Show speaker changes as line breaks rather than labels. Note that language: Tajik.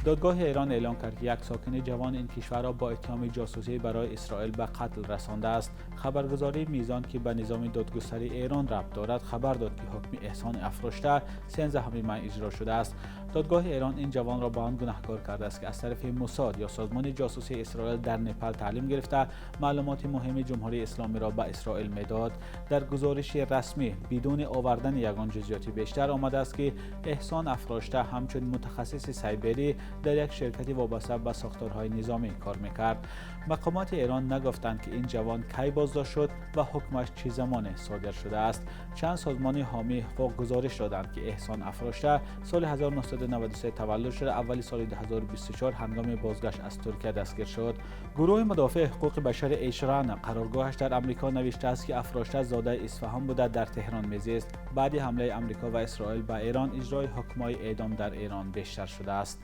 Додгоҳи Эрон эълон кард, ки як сокини ҷавони ин кишварро бо иттиҳоми ҷосусӣ барои Исроил ба қатл расондааст. Хабаргузории Мизон, ки ба низоми додгустарии Эрон рабт дорад, хабар дод, ки ҳукми Эҳсон Афрошта 13 май иҷро шудааст. Додгоҳи Эрон ин ҷавонро ба он гунаҳкор кардааст, ки аз тарафи Мусод ё созмони ҷосусии Исроил дар Непал таълим гирифта, маълумоти муҳими Ҷумҳурии Исломиро ба Исроил медод. Дар гузориши расмӣ бидуни овардани ягон ҷузъиёти бештар омадааст, ки Эҳсон Афрошта ҳамчун мутахассиси сайберӣ дар як ширкати вобаста ба сохторҳои низомӣ кор мекард. Мақомоти Эрон нагуфтанд, ки ин ҷавон кай боздошт шуд ва ҳукмаш чӣ замоне содир шудааст. Чанд созмони ҳомии ҳуқуқ гузориш доданд, ки Эҳсон Афрошта соли 1993 таваллуд шуда, аввали соли 2024 ҳангоми бозгашт аз Туркия дастгир шуд. Гурӯҳи мудофеи ҳуқуқи башари Эшран, қароргоҳаш дар Амрико, навиштааст, ки Афрошта зодаи Исфаҳон буда, дар Теҳрон мезист. Баъди ҳамлаи Амрико ва Исроил ба Эрон, иҷрои ҳукмҳои эъдом дар Эрон бештар шудааст.